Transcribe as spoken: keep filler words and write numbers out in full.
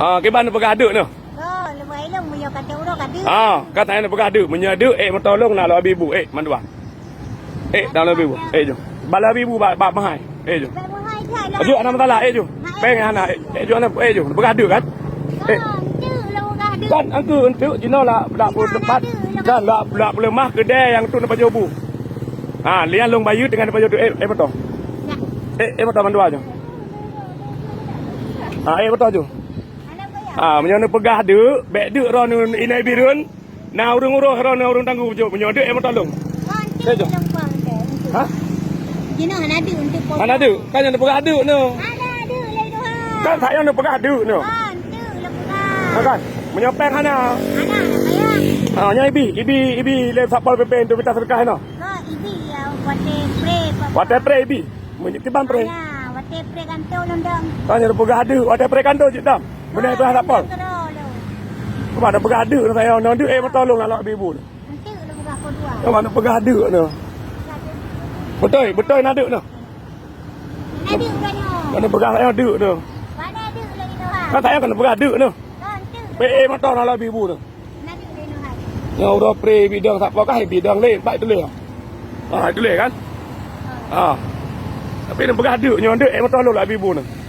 Ah, kiban neupeugah deuk nyoe. Go, leubeh ilong meunyoe kata uroe ka deuk. Ah, ka tanyoe neupeugah deuk, meunyoe deuk, eh, moto lôn na lôn abi bu, eh, mandua. Eh, na lôn abi bu. Eh, jom. Ba lôn abi bu ba, ba mahai. Eh, jom. Bak mahai dah, dah. Jom, hana masalah, eh, jom. Hai. Peng hana, eh, eh, jom, eh, jom. Neupeugah deuk kan? Eh. Go, enteuk lôn peugah deuk. Kan, enteuk, enteuk, jinoe lah, lah peuet teumpat. Kan, lah, lah peuleumah keudè nyang tu neupajoh bu. Ha, lian lôn bayeue teungoh neupajoh deuk, eh, eh, moto. Ya. Eh, eh, moto mandua jom. Ha, eh, moto jom. Ah, meunyoe neupeugah deuk, bèk deuk droeneuh inai bireuen, na ureueng uroh droeneuh ureueng tanggong jaweueb. Meunyoe deuk, eh, moto lôn. Oh, enteuk. Cok, cok. Lôn kuah enteuk, enteuk. Ha? Jinoe hana deuk, enteuk po. Hana deuk? Kan nyoe neupeugah deuk nyoe. Hana deuk lé Tuhan. Kan sak nyoe neupeugah deuk nyoe. Oh, enteuk lôn peugah. Ha, kan? Meunyoe pèng hana. Hana, hana payah. Ha, nyoe ibi, ibi, ibi lé Satpol P P untuk mita seudeukah nyoe. Kok ibi ya, watèe pre, Papa. Watèe pre ibi. Meunyoe kiban pre. Hana, watèe pre kanto lôn dong. Kan nyoe neupeugah deuk, watèe pre kanto cit dong. Beuna peugah Satpol. Keudroe lôn. Kiban neupeugah deuk, saya nyoe deuk, eh, moto lôn lalok abi bu. Enteuk lôn peugah po dua. Kiban neupeugah deuk nyoe. Beutôi, beutôi na deuk nyoe. Na deuk uroe nyoe. Kiban neupeugah saya deuk nyoe. Mana deuk lagi tu, ha? Kan saya kan neupeugah deuk nyoe. Kan enteuk. Pe, eh, moto lalok abi bu nyoe. Nyoe uroe pre bidang Satpol kah bidang lé, bak tuléh. Ha, tuléh kan? Ha. Tapi neupeugah deuk, nyoe deuk, eh, moto lôn lalok abi bu nyoe.